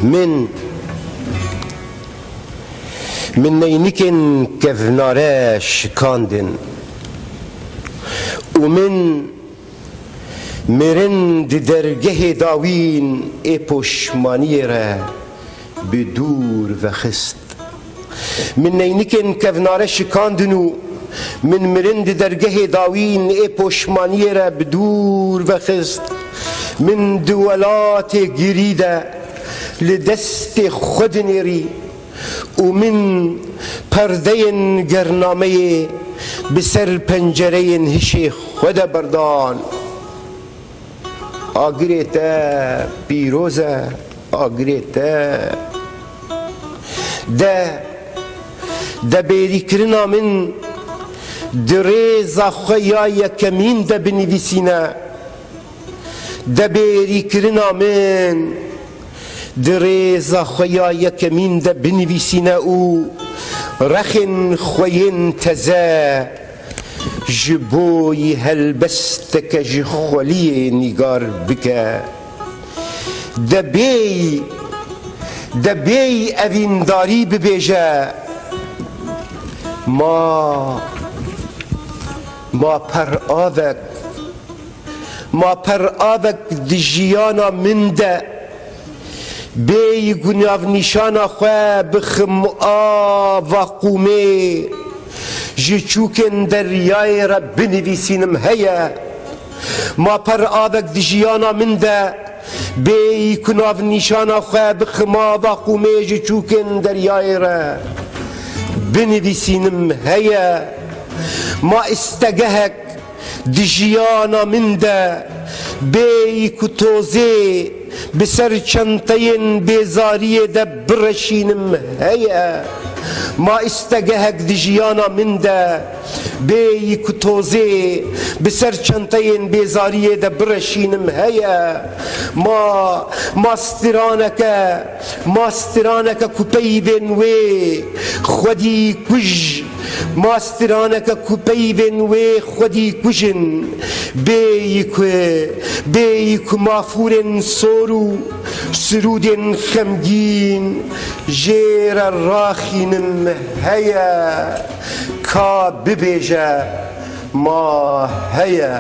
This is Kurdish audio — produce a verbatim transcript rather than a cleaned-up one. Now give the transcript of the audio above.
Min, min neynikên kevnare şikandin û min mirin di dergehê dawîn ê poşmaniyê re bi dûr vexist. Min neynikên kevnare şikandin û min mirin di dergehê dawîn ê poşmaniyê re bi dûr vexist. Min di welatê girî de li destê xwe dinêrî û min perdeyên gernameyê bi ser pencereyên hişê xwe de berdan. Agirê te pîroz e, agirê te. De, de bêrîkirina min di rêza xwe ya yekemîn de binivîsîne. De bêrîkirina min di rêza xwe ya yekemîn de binivîsîne û rexên xwe yên teze ji bo yî helbesteke ji xweliyê nîgar bike. De bêyî, de bêyî evîndarî bibêje. Ma, ma per avek, ma per avek di jiyana min de bêyî ku navnîşana xwe bixim a vaqûmê ji çûkên deryayê re binivîsînim heye. Ma per avek di jiyana min de bêyî ku navnîşana xwe bixim a vaqûmê ji çûkên deryayê re binivîsînim heye. Ma istegehek di jiyana min de bêyî ku tozê bi ser çenteyên bêzariyê de bireşînim heye. Ma istegehek di jiyana min de bêyî ku tozê bi ser çenteyên bêzariyê de bireşînim heye. Ma, ma stiraneke, ma stiraneke ku peyvên wê xwedî kuj Ma stiraneke ku peyvên wê xwedî kuj in, bêyî ku, bêyî ku mafûrên sor û sirûdên xemgîn jê re raxînim heye, ka bibêje ma heye.